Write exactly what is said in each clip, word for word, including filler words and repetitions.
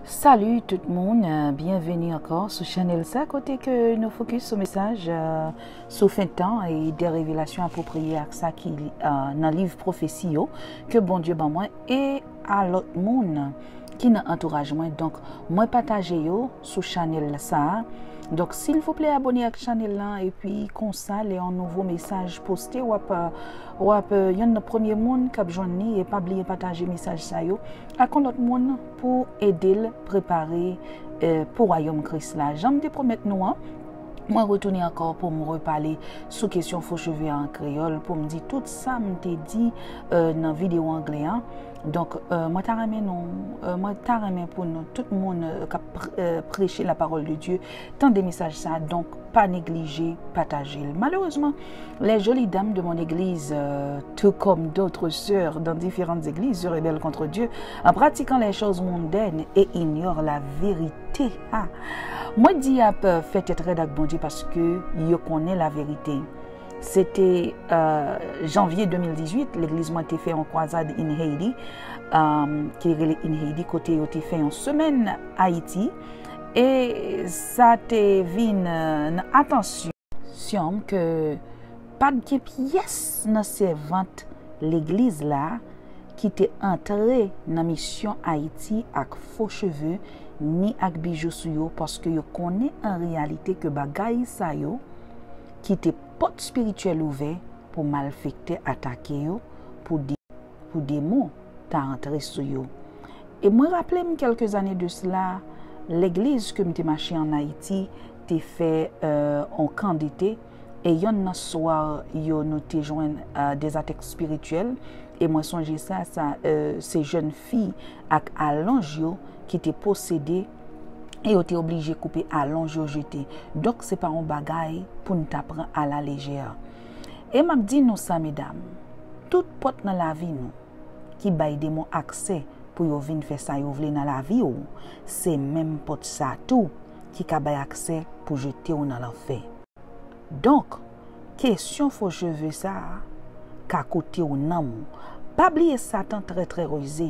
Salut tout moun, euh, byenveni ankò sou chanèl sa kote ke nou fokis sou mesaj, euh, sou fen tan e de revelasyon apwopriye ak sa ki, euh, nan liv pwofesi yo ke Bondye ban mwen e a lòt moun ki nan antouraj mwen. Donk, mwen pataje yo sou chanèl sa a. Donk, silvouplè abone ak chanèl lan epi konsa lè yon nouvo mesaj poste w ap, euh, w ap, euh, yonn nan premye moun k ap jwenn li e pa bliye pataje mesaj sa yo ak yon lòt moun pou ede l prepare, eh, pou wayòm Kris la. Jan m te pwomèt nou an, mwen retounen ankò pou m repale sou kesyon fo cheve a an kreyòl, pou m di tout sa m te di, eh, nan videyo anglè an. Donk, eh, mwen ta renmen nou, eh, mwen ta renmen pou nou, tout moun, eh, k ap pre-, eh, preche la parole de Dieu, tande mesaj sa a. Donk, pa neglije pataje l. Malheureusement, les jolies dames de mon église, euh, tout comme d'autres sœurs dans différentes églises, se rebellent contre Dieu en pratiquant les choses mondaines et ignorent la vérité. Ah. Mwen di y ap fè tèt rèd ak Bondye paske yo konnen laverite. Se te, euh, janvye de mil dizuit, legliz mwen te fè yon kwazad in Haiti, euh, ki rele in Haiti, kote yo te fè yon semèn Ayiti. E sa te vin, euh, nan atansyon m ke pa t gen pyès nan sèvant legliz la ki te antre nan misyon Ayiti ak fo cheve ni ak bijou sou yo, paske yo konnen an reyalite ke bagay sa yo kite pòt espirityèl ouvè pou malfektè atake yo, pou de-, pou demon ta antre sou yo. E mwen raple m kèlke zane de sila, legliz ke m te mache ann Ayiti te fè, euh, yon kan dete, e yonn nan swa yo nou te jwenn, euh, de atak espirityèl, e mwen sonje sa, sa, euh, se jèn fi ak alonj yo ki te posede e yo te oblije koupe alonj yo jete. Donk, se pa yon bagay pou n ta pran alalejè. E m ap di nou sa, medam, tout pòt nan lavi nou ki bay demon aksè pou yo vin fè sa yo vle nan lavi w, se menm pòt sa tou ki ka bay aksè pou jete w nan lanfè. Donk, kesyon fo cheve sa a ka koute w nanm ou. Pa bliye Satan trè, trè rize,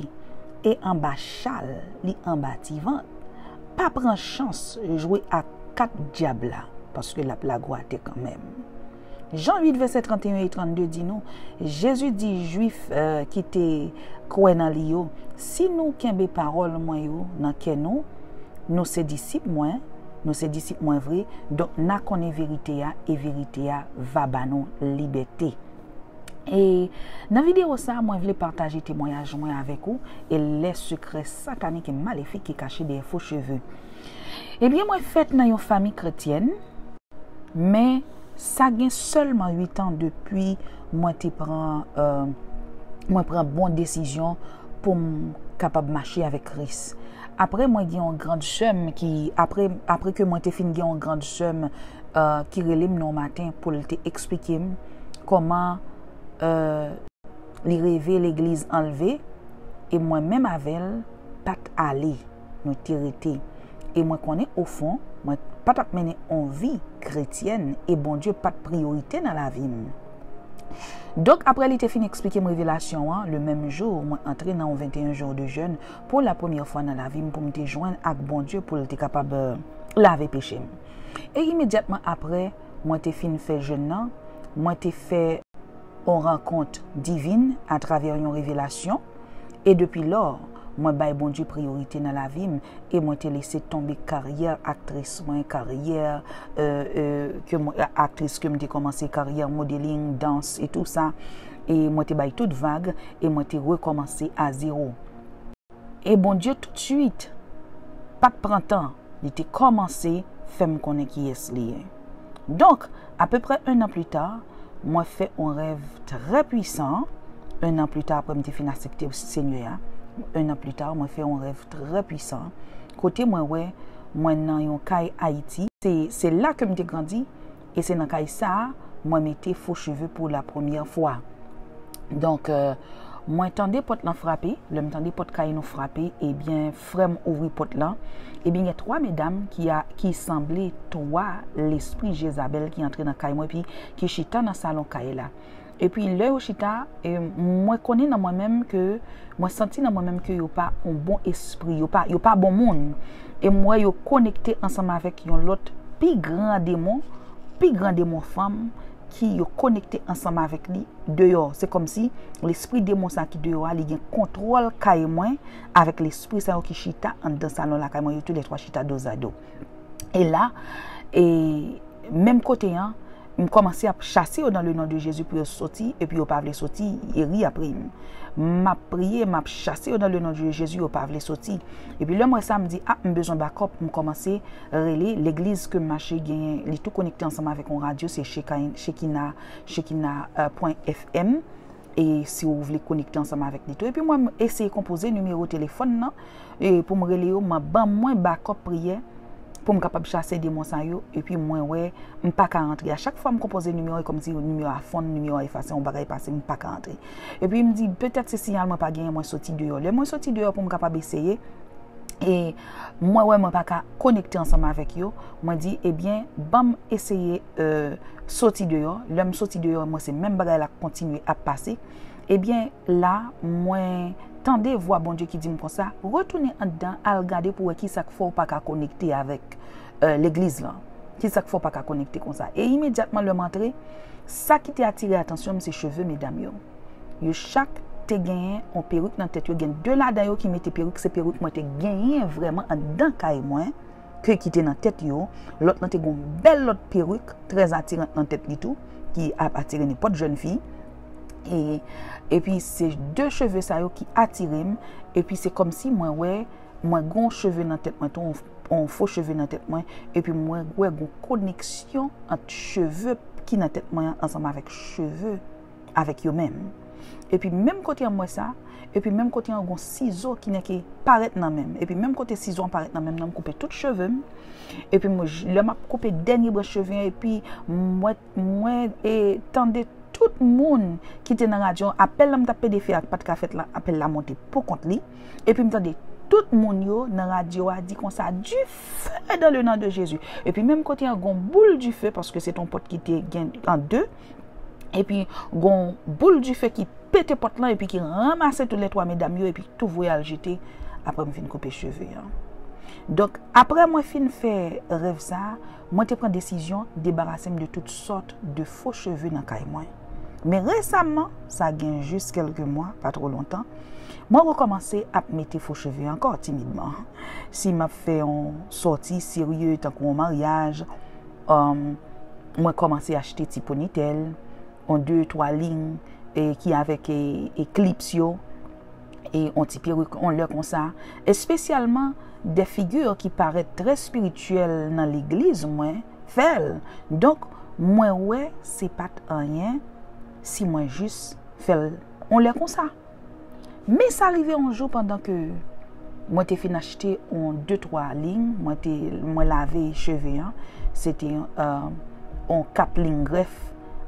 e anba chal, li anba ti vant. Pa pran chans jwe ak kat dyab la, paske l ap lage w atè kanmenm. Jan uit, vèsè trannteyen e trannde di nou, Jezi di Jwif, eh, ki te kwè nan li yo, "Si nou kenbe pawòl mwen yo nan kè nou, nou se disip mwen, nou se disip mwen vre, donk n a konnen verite a, e verite a va ba nou libète." E nan videyo sa a, mwen vle pataje temwayaj mwen avèk ou, e les secrets sataniques et maléfiques ki kache dèyè fo cheve. Ebyen, mwen fèt nan yon fanmi kretyèn, men sa gen sèlman uit an depi mwen te pran, eh, mwen pran bon desizyon pou m kapab mache avèk Kris. Apre mwen gen yon grann sè m ki, apre, apre ke mwen te fin gen yon grann sè m, eh, ki rele m nan yon maten pou l te eksplike m kòman, eh, li reve legliz anlve, e mwen menm avè l pa t ale, nou te rete. E mwen konnen ofon, mwen pa t ap mennen yon vi kretyèn, e Bondye pa t priyorite nan lavi m. Donk, apre li te fin eksplike m revelasyon an, le menm jou, mwen antre nan yon venteyen jou de jèn pou la premyè fwa nan lavi m pou m te jwenn ak Bondye pou l te kapab, eh, lave peche m. E imedyatman apre, mwen te fin fè jèn nan, mwen te fè yon rankont divin atravè yon revelasyon. E depi lò, mwen bay Bondye priyorite nan lavi m e mwen te lese tonbe karyè aktris mwen, karyè, eh, eh, ke mwen, aktris ke m te kòmanse, karyè modeling, dans e tou sa. E mwen te bay tout vag e mwen te rekòmanse a zewo. E Bondye toutswit pa t pran tan, li te kòmanse fè m konnen kiyès li ye. Donk, apeprè en an pli ta, mwen fè yon rèv trè pwisan. En an pli ta, apre m te fin aksepte Senyè a, en an pli ta, mwen fè yon rèv trè pwisan. Kote mwen wè mwen nan yon kay Ayiti. Se, se la ke m te grandi. E se nan kay sa a, mwen mete fo cheve pou la premyè fwa. Donk, eh, mwen tande pòt lan frape. Lè m tande pòt kay nou frape, ebyen, frè m ouvri pòt lan. Ebyen, gen twa medam ki a, ki sanble twa lespri Jezabèl ki antre nan kay mwen, epi ki chita nan salon kay la. Epi lè yo chita, e, mwen konnen nan mwen menm ke, mwen santi nan mwen menm ke yo pa yon bon espri, yo pa, yo pa bon moun. E m wè yo konekte ansanm avèk yon lòt pi gran demon, pi gran demon fanm ki yo konekte ansanm avèk li deyò. Se kòmsi lespri demon sa ki deyò a, li gen kontwòl kay mwen avèk lespri sa yo ki chita anndan salon lakay mwen, yo toulètwa chita dozado. E la, e menm kote an, m kòmanse ap chase yo dans le nom de Jésus pou yo soti, epi yo pa vle soti, e ri apre m. M ap priye, m ap chase yo dans le nom de Jésus, yo pa vle soti. Epi lè m wè sa, m di, a, m bezwen bakòp, m kòmanse rele legliz ke m mache genyen, li tou konekte ansanm avèk yon radyo, se Shekina, Shekina, euh, point F M. E si w vle konekte ansanm avèk li tou. Epi mwen, m eseye konpoze nimewo telefòn nan, e pou m rele yo, m ban mwen bakòp priyè pou m kapab chase demon sa yo, epi mwen wè m pa ka rantre. A chak fwa m konpoze nimewo, e kòmsi nimewo a fonn, nimewo a efase, yon bagay pase, m pa ka rantre. Epi m di, petèt se siyal mwen pa genyen, mwen soti deyò. Lè mwen soti deyò pou m kapab eseye, e mwen wè mwen pa ka konekte ansanm avèk yo, mwen di, ebyen, ban m eseye, euh, soti deyò. Lè m soti deyò, mwen se menm bagay la k kontinye ap pase. Ebyen, la, mwen tande vwa Bondye ki di m konsa, retounen anndan, al gade pou wè kisa k fè w pa ka konekte avèk, euh, legliz lan. Kisa k fè w pa ka konekte konsa. E imedyatman lè m antre, sa ki te atire atansyon m se cheve medam yo. Yo chak te genyen yon perik nan tèt yo. Gen de ladan yo ki mete perik, se perik mwen te genyen vrèman anndan kay mwen, ke ki te nan tèt yo. Lòt lan te gen yon bèl lòt perik, trè atirant nan tèt li tou, ki ap atire nenpòt jèn fi. E, epi se de cheve sa yo ki atire m, epi se kòmsi mwen wè, mwen gen yon cheve nan tèt mwen tou, yon, yon fo cheve nan tèt mwen, epi mwen wè gen yon koneksyon ant cheve ki nan tèt mwen an ansanm avèk cheve avèk yo menm. Epi menm kote an m wè sa, epi menm kote an gon sizo ki nèke parèt nan men m. Epi menm kote sizo an parèt nan men m nan, m koupe tout cheve m. Epi m, lè m ap koupe dènye branch cheve an, epi mwen, mwen, e, tande tout moun ki te nan radyo an, apèl la m t ap pede fè a pa t ka fèt la, apèl la monte pou kont li. Epi m tande tout moun yo nan radyo a di konsa, du feu dans le nom de Jésus. Epi menm kote an gon boul dife, paske se t on pòt ki te gen an de. Epi gon boul dife ki pete pòt lan epi ki ranmase toulètwa medam yo epi tou voye al jete apre m fin koupe cheve an. Donk, apre mwen fin fè rèv sa a, mwen te pran desizyon debarase m de tout sòt de fo cheve nan kay mwen. Men resaman, sa gen jis kèlke mwa, pa twò lontan, mwen rekòmanse ap mete fo cheve ankò timidman. Si m ap fè yon sòti serye, tankou yon maryaj, um, mwen kòmanse achte ti ponitèl, yon de, twa liy, e, ki avèk, e, e, klips yo, e, yon ti perik, yon lè konsa, espesyalman de figi ki parèt trè espirityèl nan legliz mwen fè l. Donk, mwen wè se pa t anyen si mwen jis fè l yon lè konsa. Men sa rive yon jou pandan ke mwen te fin achte yon de, twa liy, mwen te, mwen lave cheve an, se te, euh, yon kat liy grèf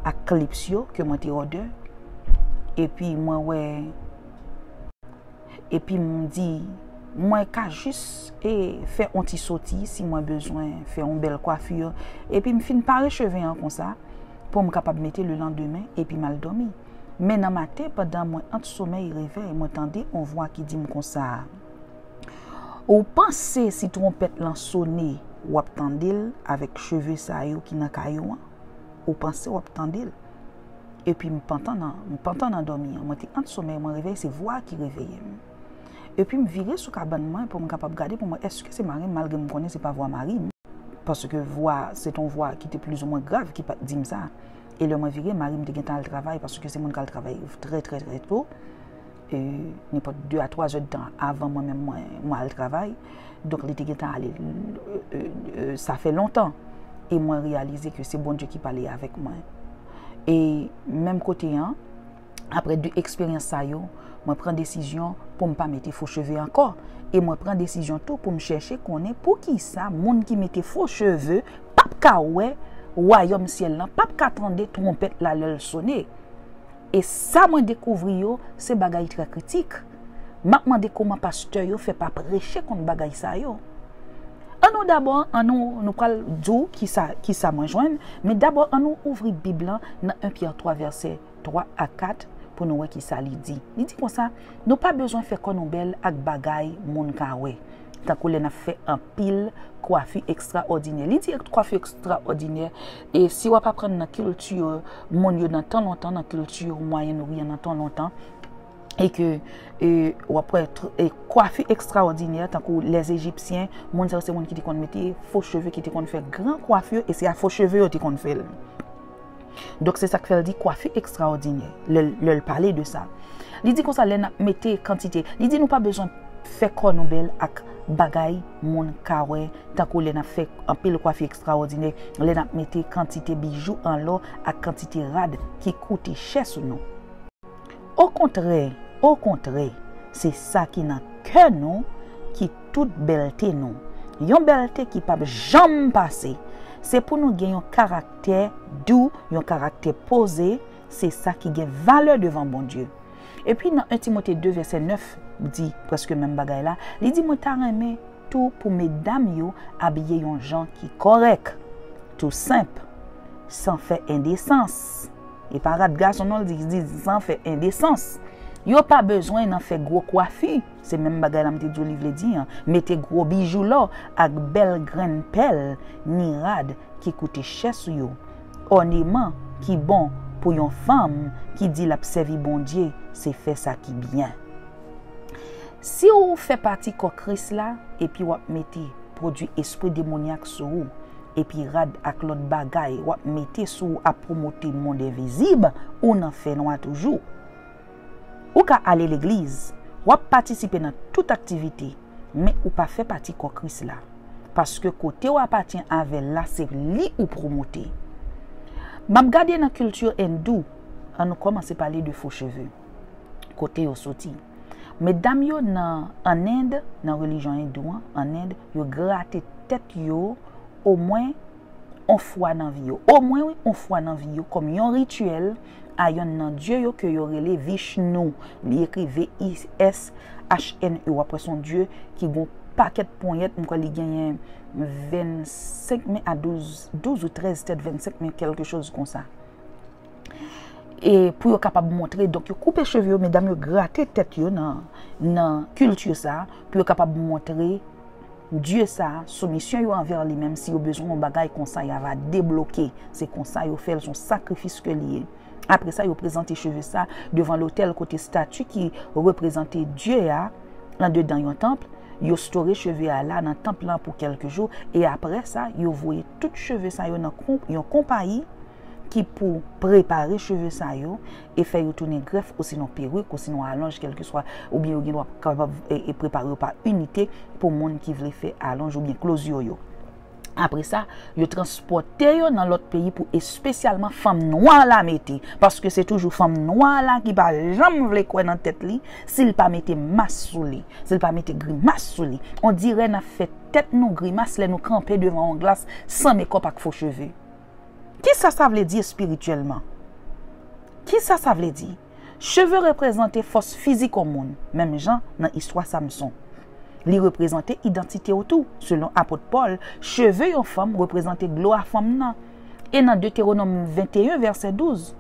ak klips yo ke mwen te òdè. Epi mwen wè, epi m di, mwen ka jis, e, fè yon ti soti si mwen bezwen fè yon bèl kwafi. Epi m fin pare cheve an konsa pou m kapab mete lelandemen epi m al dòmi. Men nan maten, pandan mwen ant somèy e revèy, mwen tande yon vwa ki di m konsa, ou panse si twonpèt lan sone, w ap tande l avèk cheve sa yo ki nan kay ou an? Ou panse w ap tande l? Epi m pantan nan, m pantan nan dòmi an. Mwen te ant somèy, mwen revèy, se vwa a ki reveye m. Epi m vire sou kabann mwen pou m kapab gade pou m wè èske se mari m, malgre m konnen se pa vwa mari m. Paske vwa, se t on vwa ki te plizoumwen grav ki pa t di m sa. E lè mwen vire, mari m te gentan al travay, paske se moun k al travay trè, trè, trè to. E, nenpòt de a twa zè d tan avan mwen menm mwen, mwen al travay. Donk, li te gentan ale, e, e, e, sa fè lontan. E mwen reyalize ke se Bondye ki pale avèk mwen. E menm kote an, apre de eksperyans sa yo, mwen pran desizyon pou m pa mete fo cheve ankò. E mwen pran desizyon tou pou m chèche konnen poukisa moun ki mete fo cheve p ap ka wè wayòm syèl lan, p ap ka tande twonpèt la lè l sone. E sa mwen dekouvri yo, se bagay trè kritik. M ap mande kòman pastè yo fè pa preche kont bagay sa yo. An nou dabò, an nou, nou pral di w kisa, kisa mwen jwenn, men dabò an nou ouvri Bib lan nan en Pyè twa vèsè twa a kat pou nou wè ki sa li di. Li di konsa, nou pa bezwen fè kò nou bèl ak bagay moun ka wè. Tankou lè n ap fè anpil kwafi ekstraòdinè. Li di kwafi ekstraòdinè, e si w ap aprann nan kilti moun yo nan tan lontan, nan kilti Mwayen Oryan nan tan lontan, e ke e, w ap wè tr- e, kwafi ekstraòdinè, tankou lèzejipsyen, moun sa yo se moun ki te konn mete fo cheve, ki te konn fè gran kwafi, e se a fo cheve yo te konn fè l. Donk, se sa k fè l di kwafi ekstraòdinè, lè, lè l pale de sa. Li di konsa, lè n ap mete kantite, li di nou pa bezwen fè kò nou bèl ak bagay moun ka wè, tankou lè n ap fè anpil kwafi ekstraòdinè, lè n ap mete kantite bijou an lò ak kantite rad ki koute chè sou nou. Okontrè, okontrè, se sa ki nan kè nou ki tout bèlte nou. Yon bèlte ki p ap janm pase. Se pou nou gen yon karaktè dou, yon karaktè poze, se sa ki gen valè devan Bondye. Epi nan en Timote de vèsè nèf di prèske menm bagay la, li di, mwen ta renmen tou pou medam yo abiye yon jan ki kòrèk, tou senp, san fè endesans. E pa rad gason non, li di, di san fè endesans. Yo pa bezwen nan fè gwo kwafi. Se menm bagay la m te di w li vle di an. Mete gwo bijou lò ak bèl grenn pèl, ni rad ki koute chè sou yo. Òneman ki bon pou yon fanm ki di l ap sèvi Bondye, se fè sa ki byen. Si w fè pati kò Kris la, epi w ap mete pwodui espri demonyak sou ou, epi rad ak lòt bagay w ap mete sou ou ap pwomote mond envizib, ou nan fènwa toujou. Ou ka ale legliz, w ap patisipe nan tout aktivite, men ou pa fè pati kò Kris la. Paske kote w apatyen avè l la, se li ou pwomote. M ap gade nan kilti endou, ann nou kòmanse pale de fo cheve. Kote yo soti? Medam yo nan, ann End, nan relijyon endou an, ann End, yo grate tèt yo omwen on fwa nan vi yo. Omwen, wi, on fwa nan vi yo, kòm yon rityèl a yonn nan dye yo ke yo rele Vishnu. Li ekri V I S H N U. W ap wè se yon dye ki gen yon pakèt ponyèt, m kwè li genyen vennsenk men a douz, douz ou trèz tèt, vennsenk men kèlke choz konsa. E pou yo kapab montre, donk yo koupe cheve yo, medam yo grate tèt yo nan, nan kilti sa, pou yo kapab montre dye sa, soumisyon yo anvè li, menm si yo bezwen yon bagay konsa, y ava debloke. Se konsa yo fè l, se yon sakrifis ke li ye. Apre sa, yo prezante cheve sa devan lotèl kote stati ki reprezante dye a andedan yon tanp. Yo store cheve a la nan tanp lan pou kèlke jou, e apre sa, yo voye tout cheve sa yo nan kon- yon konpayi ki pou prepare cheve sa yo e fè yo tounen grèf, osinon perik, osinon alonj, kèlkeswa, oubyen yo gen dwa kapab e, e prepare yo pa inite pou moun ki vle fè alonj oubyen klozyo yo. Apre sa, yo transpòte yo nan lòt peyi pou espesyalman fanm nwa la mete, paske se toujou fanm nwa la ki pa janm vle kwè nan tèt li si l pa mete mas sou li, si l pa mete grimas sou li. On dirè n ap fè tèt nou grimas lè nou kanpe devan yon glas san mekòp ak fo cheve. Kisa sa vle di espirityèlman? Kisa sa vle di? Cheve reprezante fòs fizik yon moun, menm jan nan istwa Samson. Li reprezante idantite w tou. Selon apot Pòl, cheve yon fanm reprezante glwa fanm nan. E nan Detewonòm venteyen, vèsè douz,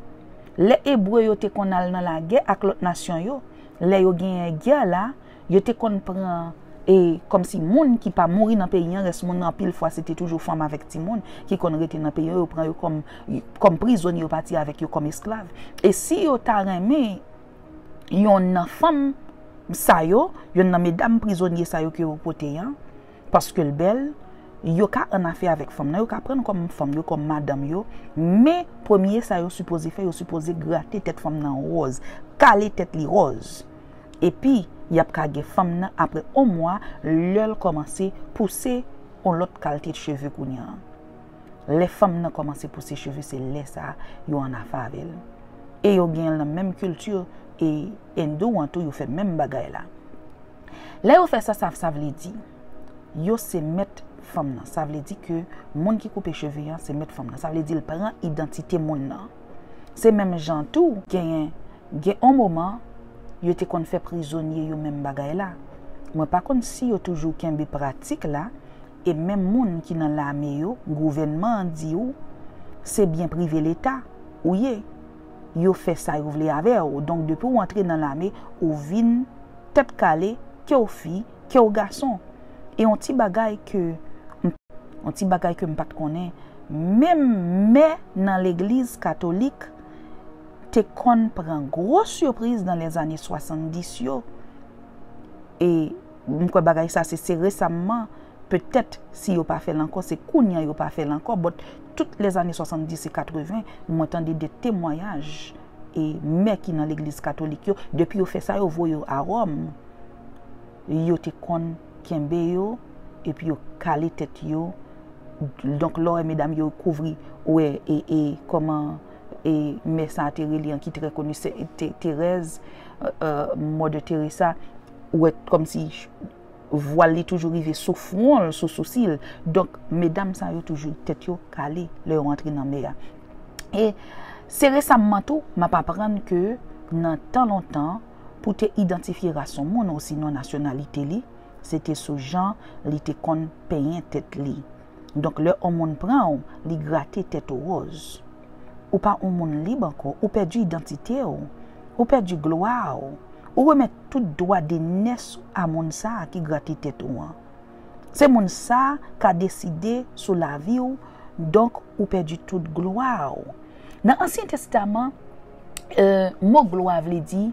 lè Ebre yo te konn al nan lagè ak lòt nasyon yo, lè yo genyen gè la, yo te konn pran, e kòmsi moun ki pa mouri nan peyi an, rès moun nan anpil fwa se te toujou fanm avèk timoun ki konn rete nan peyi an, yo pran yo kòm, kòm prizonye, yo pati avèk yo kòm esklav. E si yo ta renmen yonn nan fanm sa yo, yonn nan medam prizonye sa yo ke yo pote an, paske l bèl, yo ka annafè avèk fanm nan, yo ka pran l kòm fanm yo, kòm madanm yo, men premye sa yo sipoze fè, yo sipoze grate tèt fanm nan wòz, kale tèt li wòz. Epi, y ap ka gen fanm nan apre yon mwa, lè l kòmanse pouse yon lòt kalte cheve kounye a. Lè fanm nan kòmanse pouse cheve, se lè sa a yo annafè avè l. E yo gen l nan menm kilti e endou an tou, yo fè menm bagay la. Lè yo fè sa, sa, sa vle di, yo se mèt fanm nan. Sa vle di ke moun ki koupe cheve an, se mèt fanm nan. Sa vle di l pran idantite moun nan. Se menm jan tou, genyen, gen yon moman, yo te konn fè prizonye yo menm bagay la. Mwen pa konn si yo toujou kenbe pratik la, e menm moun ki nan lame yo, gouvènman an di w, se byen prive leta ou ye. yo fè sa yo vle avè w. Donk, depi w antre nan lame, ou vin tèt kale, ke w fi, ke w gason. E yon ti bagay ke, yon ti bagay ke m pa t konnen, menm mè nan legliz katolik te konn pran gwo sipriz nan lèzane swasanndis yo. E m kwè bagay sa se, se resamman, petèt si yo pa fè l ankò, se kounye a yo pa fè l ankò, but tout lèzane swasanndis e katreven, mwen tande de temwayaj e mè ki nan legliz katolik yo, depi yo fè sa, yo voye yo a Wòm, yo te konn kenbe yo, epi yo kale tèt yo. Donk, lè w wè medam yo kouvri, ou wè, e, e, kòman, e, mè sa a te rele an ki trè koni, se, te, Terèz, euh, euh, Mother Teresa, ou wè kòmsi vwal li toujou rive sou fwon l, sou sousi l. Donk, medam sa yo toujou tèt yo kale lè yo antre nan mè a. E se resamman tou, m ap aprann ke nan tan lontan, pou te idantifye ras yon moun osinon nasyonalite li, se te sou jan li te konn penyen tèt li. Donk, lè yon moun pran w, li grate tèt ou wòz. Ou pa yon moun lib ankò, ou pèdi idantite w, ou pèdi glwa w, ou remèt tout dwa de nès a moun sa a ki grate tèt ou an. Se moun sa a ka deside sou lavi w, donk, ou pèdi tout glwa w. Nan Ansyen Testaman, euh, mo glwa vle di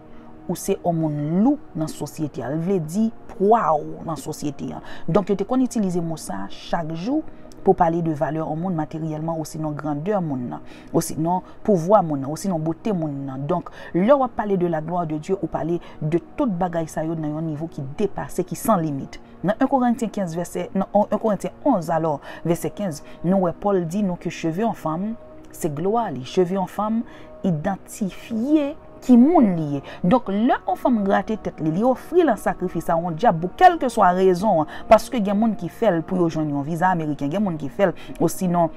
ou se yon moun lou nan sosyete a. L vle di pwa w nan sosyete a. Donk, yo te konn itilize mo sa a chak jou pou pale de valè yon moun materyèlman, osinon grandè moun nan, osinon pouvwa moun nan, osinon bote moun nan. Donk, lè w ap pale de la gloire de Dieu, ou pale de tout bagay sa yo nan yon nivo ki depase, ki san limit. Nan en Korentyen kenz vèsè, nan en Korentyen onz alò, vèsè kenz, nou wè Pòl di nou ke cheve yon fanm, se glwa li. Cheve yon fanm idantifye ki moun li ye. Donk, lè yon fanm grate tèt li, li ofri l an sakrifis a yon dyab pou kèlkeswa rezon an, paske gen moun ki fè l pou yo jwenn yon viza ameriken, gen moun ki fè l, osinon,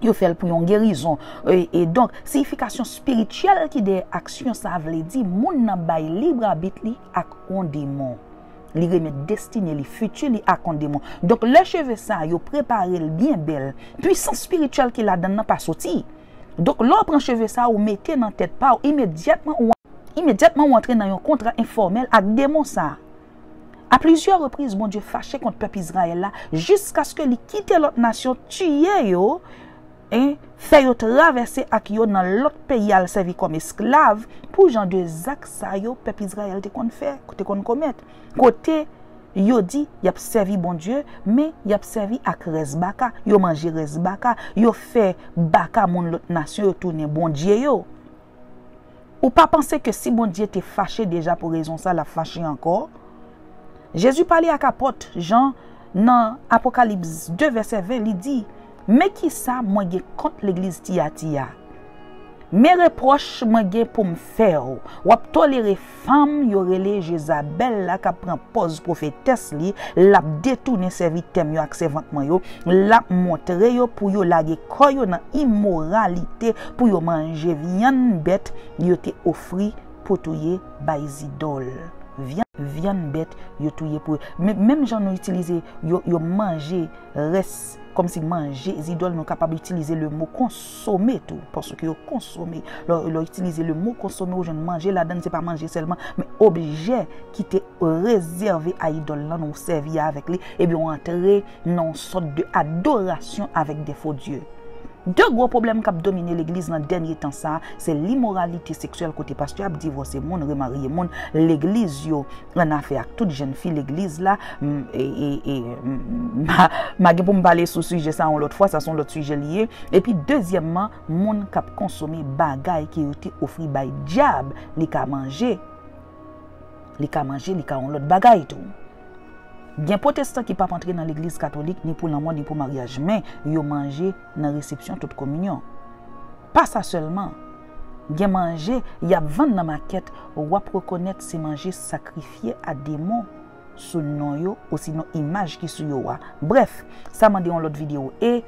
yo fè l pou yon gerizon. E, e donk, siyifikasyon espirityèl ki dèyè aksyon sa a vle di, moun nan bay lib abit li ak yon demon. Li remèt destine li, fiti li ak yon demon. Donk, lè cheve sa a, yo prepare l byen bèl, pwisans espirityèl ki ladan l nan pa soti. Donk, lè w pran cheve sa a, ou mete nan tèt pa w, imedyatman ou, imedyatman ou antre nan yon kontra enfòmèl ak demon sa a. A plizyè repriz, Bondye fache kont pèp Izrayèl la, jiskaske li kite lòt nasyon tiye yo, e fè yo travèse ak yo nan lòt peyi al sèvi kòm esklav. Pou jan de zak sa yo, pèp Izrayèl te konn fè, te konn komèt. Kote yo di y ap sèvi Bondye, men y ap sèvi ak rès baka. Yo manje rès baka, yo fè baka moun lòt nasyon yo tounen bondye yo. Ou pa panse ke si Bondye te fache deja pou rezon sa, l ap fache ankò? Jezi pale ak apòt Jan nan Apokalips de vèsè ven, li di, men kisa mwen gen kont legliz Tiyati a? Men repwòch mwen gen pou m fè w. W ap tolere fanm yo rele Jezabèl la k ap pran pòz pwofetès li, l ap detounen sèvitè m yo ak sèvant mwen yo, l ap montre yo pou yo lage kò yo nan imoralite, pou yo manje vyann bèt yo te ofri pou touye bay zidòl. Vyann, vyann bèt yo touye pou yo. Men, menm jan nou itilize, yo, yo manje rès, kòmsi manje zidòl, nou kapab itilize le mo konsome tou, paske yo konsome. Lè, lè w itilize le mo konsome, ou jwenn manje ladan l, se pa manje sèlman, men objè ki te rezève a idòl lan, nou sèvi avèk li, ebyen, w antre nan yon sòt de adorasyon avèk de fo dye. De gwo pwoblèm k ap domine legliz nan dènye tan sa a, se limoralite seksyèl, kote pastè ap divòse moun, remarye moun, legliz yo annafè ak tout jèn fi legliz la. M, e, e, e, m, ma, ma gen pou m pale sou sijè sa yon lòt fwa, sa se yon lòt sijè li ye. Epi dezyèmman, moun k ap konsome bagay ke yo te ofri bay dyab, li ka manje. Li ka manje, li ka yon lòt bagay tou. Gen pwotestan ki p ap antre nan legliz katolik ni pou lanmò ni pou maryaj, men yo manje nan resepsyon tout kominyon. Pa sa sèlman, gen manje y ap vann nan makèt, w ap rekonèt se manje sakrifye a demon sou non yo, osinon imaj ki sou yo a. Brèf, sa mande yon lòt videyo. E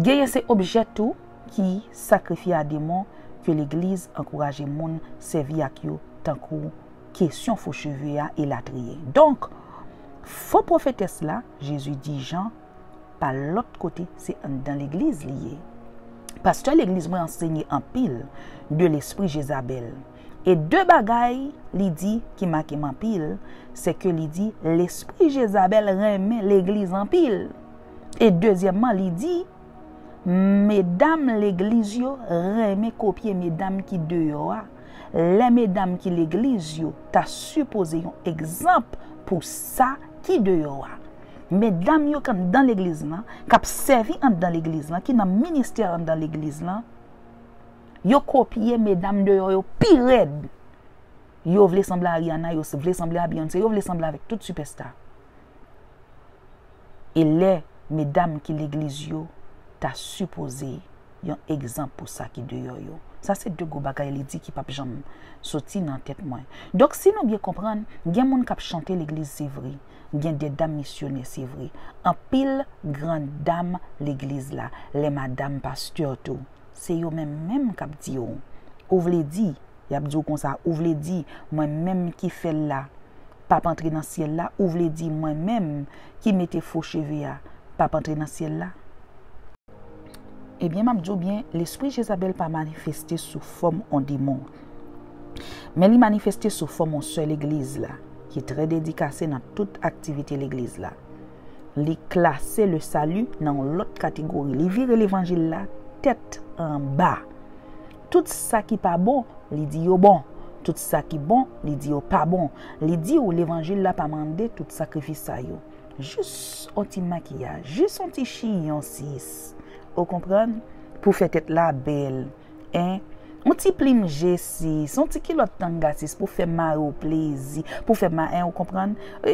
genyen se objè tou ki sakrifye a demon ke legliz ankouraje moun sèvi ak yo, tankou kesyon fo cheve a, elatriye. Donk, fo pwofetès la, Jezi di Jan, pa lòt kote, se anndan legliz li ye. Pastè legliz mwen ansenye anpil de lespri Jezabèl. E de bagay li di ki make m anpil, se ke li di lespri Jezabèl renmen legliz anpil. E dezyèmman, li di medam legliz yo renmen kopye medam ki deyò a. Lè medam ki legliz yo ta sipoze yon egzanp pou sa ki deyò a. Medam yo k anndan legliz lan, k ap sèvi anndan legliz lan, ki nan ministè anndan legliz lan, yo kopye medam deyò yo pi rèd. Yo vle sanble a Rihanna, yo vle sanble a Beyoncé, yo vle sanble avèk tout sipèsta. E lè medam ki legliz yo ta sipoze yon egzanp pou sa ki deyò yo. Sa se de gwo bagay li di ki p ap janm soti nan tèt mwen. Donk, si nou byen konprann, gen moun k ap chante legliz, se vre. Gen de dam misyonè, se vre. Anpil gran dam legliz la, lè madanm pastè tou, se yo menm menm k ap di w. Ou vle di, y ap di w konsa, ou vle di, mwen menm ki fè l la, p ap antre nan syèl la, ou vle di, mwen menm ki mete fo cheve a, p ap antre nan syèl la? Ebyen, m ap di w byen, lespri Jezabèl pa manifeste sou fòm on demon. Men li manifeste sou fòm on sè legliz la, ki trè dedikase nan tout aktivite legliz la. Li klase le salut nan yon lòt kategori. Li vire levanjil la tèt anba. Tout sa ki pa bon, li di yo bon. Tout sa ki bon, li di yo pa bon. Li di w levanjil la pa mande tout sakrifis sa yo. Jis on ti makiyaj, jis on ti chiyon, sis. Ou konprann? Pou fè tèt la bèl. En? On ti plim je, sis. On ti kilòt tanga, sis, pou fè mari w plezi. Pou fè ma-, en, ou konprann? E,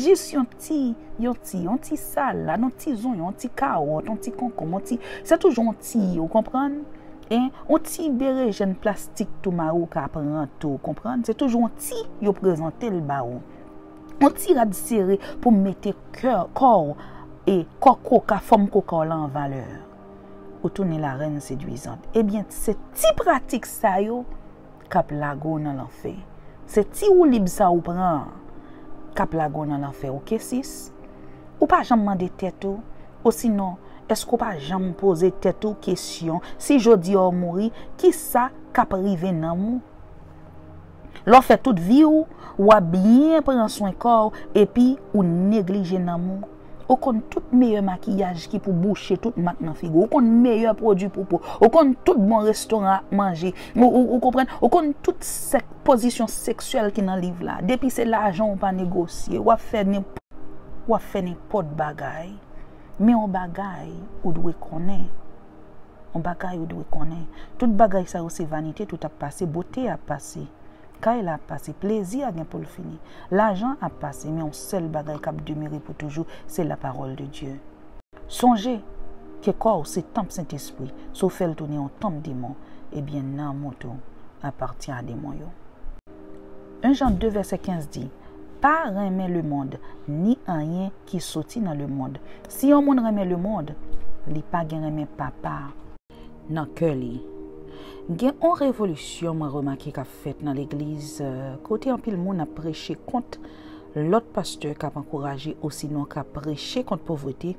jis yon ti, yon ti, on ti salad, on ti zonyon, on ti kawòt, on ti konkonm, on ti, se toujou on ti, ou konprann? En? On ti berejèn plastik tou mari w ka pran tou, ou konprann? Se toujou on ti yo prezante l ba ou. On ti rad sere pou mete kè, kò w e kò koka, fòm koka w la an valè. Ou tounen la reine séduisante. Ebyen, se ti pratik sa yo k ap lage w nan lanfè. Se ti woulib sa ou pran an k ap lage w nan lanfè, oke, sis? Ou pa janm mande tèt ou, osinon, èske w pa janm poze tèt ou kesyon, si jodi a w mouri, ki sa k ap rive nanm ou? Lè w fè tout vi w, w ap byen pran swen kò w, epi ou neglije nanm ou. Ou konn tout meyè makiyaj ki pou bouche tout mak nan figi w. Ou konn meyè pwodui pou po. Ou konn tout bon restoran ap manje. Ou, ou, ou konprann? Ou konn tout sèk, pozisyon seksyèl ki nan liv la. Depi se lajan ou pa negosye, w ap fè nenp-, w ap fè nenpòt bagay. Men yon bagay ou dwe konnen. Yon bagay ou dwe konnen. Tout bagay sa yo se vanite, tout ap pase, bote ap pase. Kay la ap pase, plezi a gen pou l fini. Lajan ap pase, men yon sèl bagay k ap demere pou toujou, se la parole de Dieu. Sonje ke kò w se tanp Sentespri. Si w fè l tounen yon tanp demon, ebyen, nanm ou tou apatyen a demon yo. En Jan de vèsè kenz di, pa renmen lemonn, ni anyen ki soti nan lemonn. Si yon moun renmen lemonn, li pa gen renmen Papa nan kè li. Gen yon revolisyon mwen remake k ap fèt nan legliz, eh, kote anpil moun ap preche kont lòt pastè k ap ankouraje osinon k ap preche kont povrete.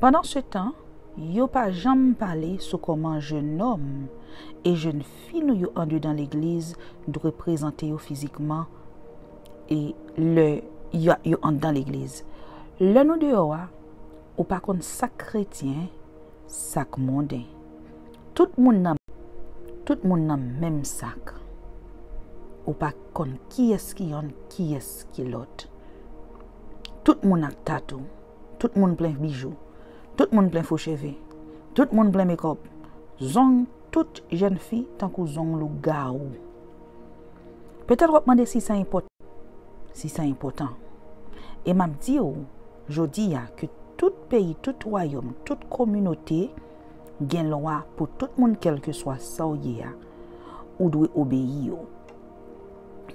Pandansetan, yo pa janm pale sou kòman jennonm e jennfi nou yo andedan legliz dwe prezante yo fizikman e lè yo, yo anndan legliz. Lè nou deyò a, ou pa konn sa k kretyen, sa k monden. Tout moun nan, tout moun nan menm sak. Ou pa konn kiyès ki yonn, kiyès ki lòt. Tout moun ak tatou. Tout moun plen bijou. Tout moun plen fo cheve. Tout moun plen mekòp. Zong tout jèn fi tankou zong lougawou. Petèt w ap mande si sa enpòtan. Si sa enpòtan. E m ap di w, jodi a, ke tout peyi, tout wayòm, tout kominote gen lwa pou tout moun, kèlkeswa sa w ye a, ou dwe obeyi yo.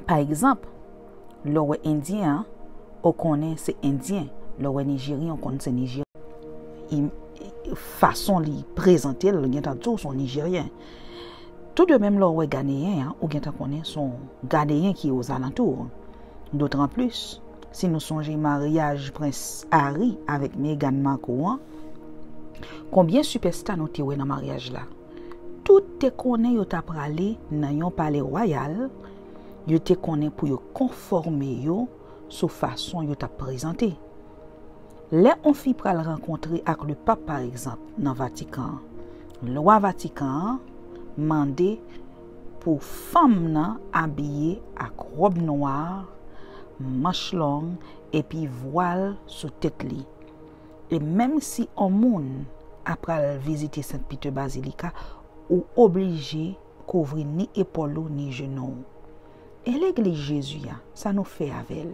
Pa egzanp, lè w wè Endyen an, ou konnen se Endyen. Lè w wè Nijeryen, ou konn se Nijeryen. I, i, fason li prezante l, gentan di w se yon Nijeryen. Tou de menm, lè w wè Ganeyen an, ou gentan konnen se yon Ganeyen ki ozalantou. Dotranplis, si nou sonje maryaj Prens Harry avèk Meghan Markle an, Konbyen sipèsta nou te wè nan maryaj la? Tout te konnen yo ta prale nan yon palè wayal, yo te konnen pou yo konfòme yo sou fason yo t ap prezante. Lè yon fi pral rankontre ak Lepap, pa egzanp, nan Vatikan an, lwa Vatikan an mande pou fanm nan abiye ak wòb nwa, manch long, epi vwal sou tèt li. E menm si yon moun ap pral vizite Sent Piter Bazilika, ou oblije kouvri ni epòl ou ni jenou w. E legliz Jezi a, sa nou fè avè l?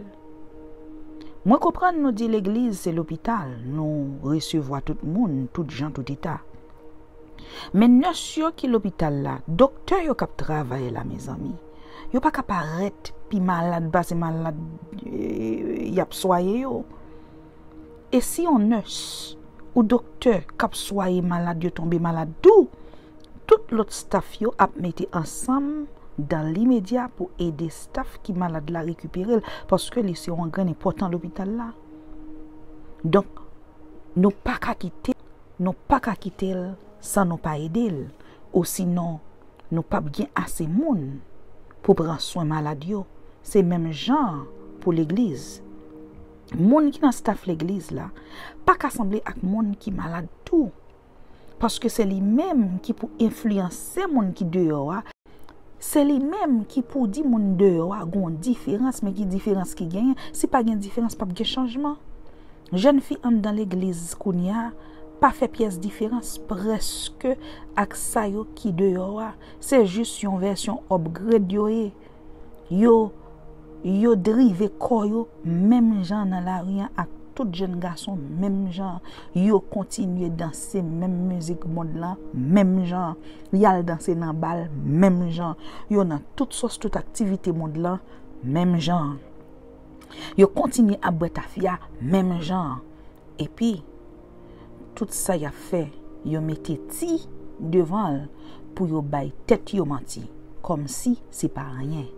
Mwen konprann nou di legliz se lopital, nou resevwa tout moun, tout jan, tout eta. Men nès yo ki lopital la, doktè yo k ap travay la, mezanmi, yo pa ka parèt pi malad pase malad, eh, y ap swaye yo. E si yon nès ou doktè k ap swaye malad yo tonbe malad tou, tout lòt staf yo ap mete ansanm dan limedya pou ede staf ki malad la rekipere l, paske li se yon grenn enpòtan lopital la. Donk, nou pa ka kite, nou pa ka kite l san nou pa ede l, osinon nou p ap gen ase moun pou pran swen malad yo. Se menm jan pou legliz. Moun ki nan staf legliz la pa ka sanble ak moun ki malad tou. Paske se li menm ki pou enfliyanse moun ki deyò a. Se li menm ki pou di moun deyò a gon diferans, men ki diferans ki genyen? Si pa gen diferans, p ap gen chanjman. Jèn fi anndan legliz kounye a pa fè pyès diferans prèske ak sa yo ki deyò a. Se jis yon vèsyon upgrade yo ye. Yo, yo drive kò yo menm jan nan lari an ak tout jèn gason menm jan. Yo kontinye danse menm mizik mond lan menm jan. Y al danse nan bal menm jan. Yo nan tout sòs, tout aktivite mond lan menm jan. Yo kontinye ap bwè tafya menm jan. Epi, tout sa y ap fè, yo mete ti devan l pou yo bay tèt yo manti, kòmsi se pa anyen.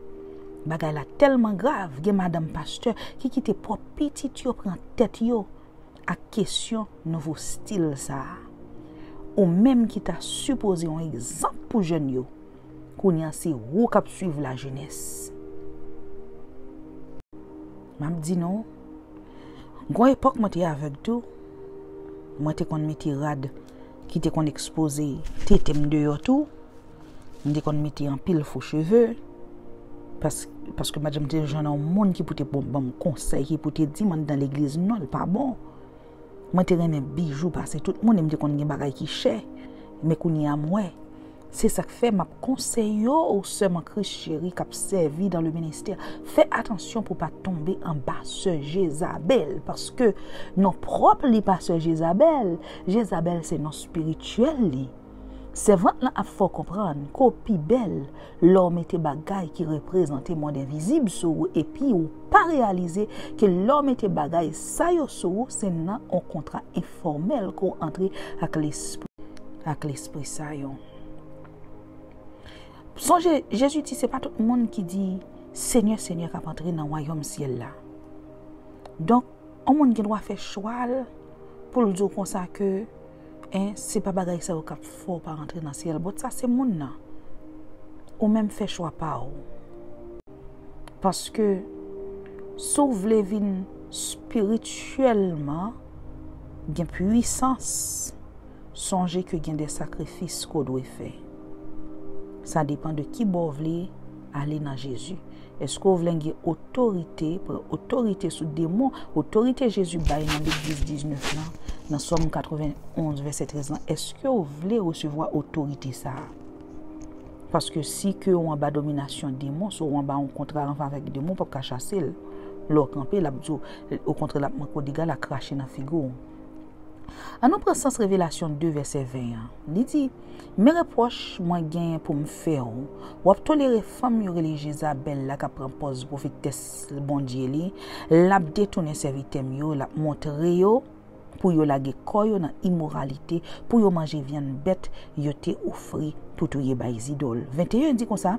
Bagay la tèlman grav, gen madanm pastè ki kite pwòp pitit yo pran tèt yo ak kesyon nouvo stil sa a. Ou menm ki ta sipoze yon egzanp pou jèn yo, kounye a se ou k ap swiv lajenès. M ap di nou, gon epòk mwen te avèg tou. Mwen te konn mete rad ki te konn ekspoze tete m deyò tou. M te konn mete anpil fo cheve. Pas-, paske m pa t janm te jwenn yon moun ki pou te bon, ban m konsèy, ki pou te di m anndan legliz non, l pa bon. Mwen te renmen bijou pase tout moun e m te konn gen bagay ki chè. Men kounye a m wè. Se sa k fè m ap konseye w, sè m an Kris cheri k ap sèvi dans le ministère, fè atansyon pou w pa tonbe anba sè Jezabèl, paske non pwòp li pa sè Jezabèl. Jezabèl se non espirityèl li. Sèvant lan ap fè w konprann ke w pi bèl lè w mete bagay ki reprezante mond envizib sou ou epi ou pa reyalize ke lè w mete bagay sa yo sou ou, se nan yon kontra enfòmèl ke w antre ak lespri, ak lespri sa yo. Sonje, Jezi di se pa tout moun ki di, Senyè, Senyè, k ap antre nan wayòm syèl la. Donk, yon moun gen dwa fè chwa l pou l di w konsa ke, en, se pa bagay sa yo k ap fè w pa rantre nan syèl. But sa se moun nan. Ou menm fè chwa pa w. Paske si w vle vin espirityèlman gen pwisans, sonje ke gen de sakrifis ke w dwe fè. Sa depann de ki bò w vle ale nan Jezi. Èske w vle gen otorite, pran otorite sou demon, otorite Jezi bay nan Lik dis, diznèf lan, nan Sòm katrevenn onz, vèsè trèz lan? Èske w vle resevwa otorite sa a? Paske si ke w anba dominasyon demon, si w anba yon kontra anvan avèk demon, w p ap ka chase l. Lè w kanpe, l ap di w, okontrè, l ap manke w dega, l ap krache nan figi w. Ann nou pran sans Revelasyon de, vèsè ven an. Li di, men repwòch mwen genyen pou m fè w, w ap tolere fanm yo rele Jezabèl la k ap pran pòz pwofetès Bondye li, l ap detounen sèvitè m yo, l ap montre yo pou yo lage kò yo nan imoralite, pou yo manje vyann bèt yo te ofri pou touye bay zidòl. Venteyen di konsa,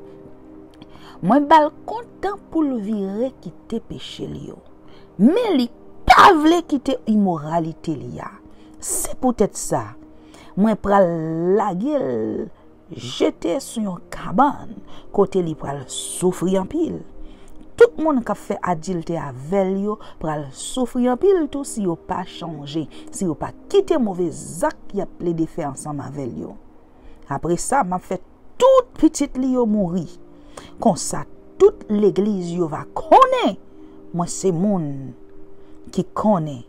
mwen ba l kontan pou l vire kite peche l yo. Men li pa vle kite imoralite li a. Se poutèt sa, Mwen pral lage l jete sou yon kabann kote li pral soufri anpil. Tout moun k ap fè adiltè avè l yo pral soufri anpil tou si yo pa chanje, si yo pa kite move zak y ap plede fè ansanm avè l yo. Apre sa, m ap fè tout pitit li yo mouri. Konsa, tout legliz yo va konnen mwen se moun ki konnen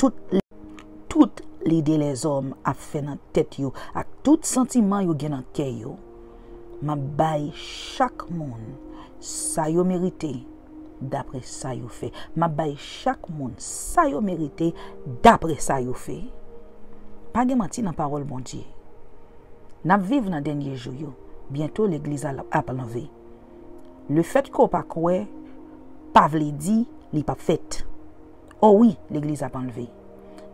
tout, tout lide lèzòm ap fè nan tèt yo ak tout santiman yo gen nan kè yo. M ap bay chak moun sa yo merite dapre sa yo fè. M ap bay chak moun sa yo merite dapre sa yo fè. Pa gen manti nan pawòl Bondye. N ap viv nan dènye jou yo. Byento legliz al- ap anlve. Lefètke w pa kwè, pa vle di li p ap fèt. O wi, legliz ap anlve.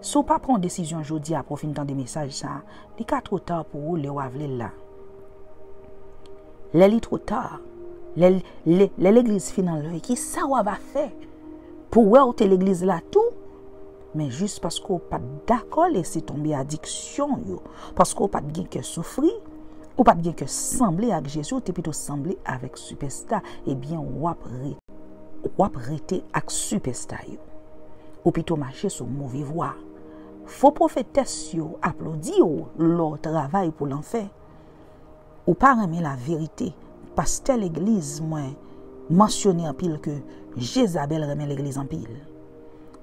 Si w pa pran yon desizyon jodi a pou w fin tande mesaj sa a, li ka twò ta pou ou lè w a vle l la. Lè li twò ta, lè, lè, lè legliz fin anlve, ki sa w a va fè? Pou wè w te legliz la tou? Men jis paske w pa t dakò lese tonbe adiksyon yo, paske w pa t gen kè soufri, ou pa t gen kè sanble ak Jezi, ou te pito sanble avèk sipèsta, ebyen w ap re-, w ap rete ak sipèsta yo. Ou pito mache sou move vwa. Fo pwofetès yo aplodi w lè w travay pou lanfè. Ou pa renmen laverite. Pastè legliz mwen mansyone anpil ke Jezabèl renmen legliz anpil.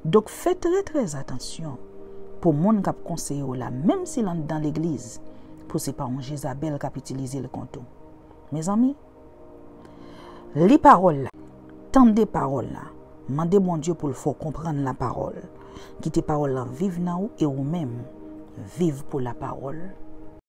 Donk fè trè trè atansyon pou moun k ap konseye w la, menm si l anndan legliz, pou se pa yon Jezabèl k ap itilize l kont ou. Mezanmi, li pawòl la, tande pawòl la, mande Bondye pou l fè w konprann lapawòl. Kite pawòl la viv nan ou e ou menm, viv pou lapawòl.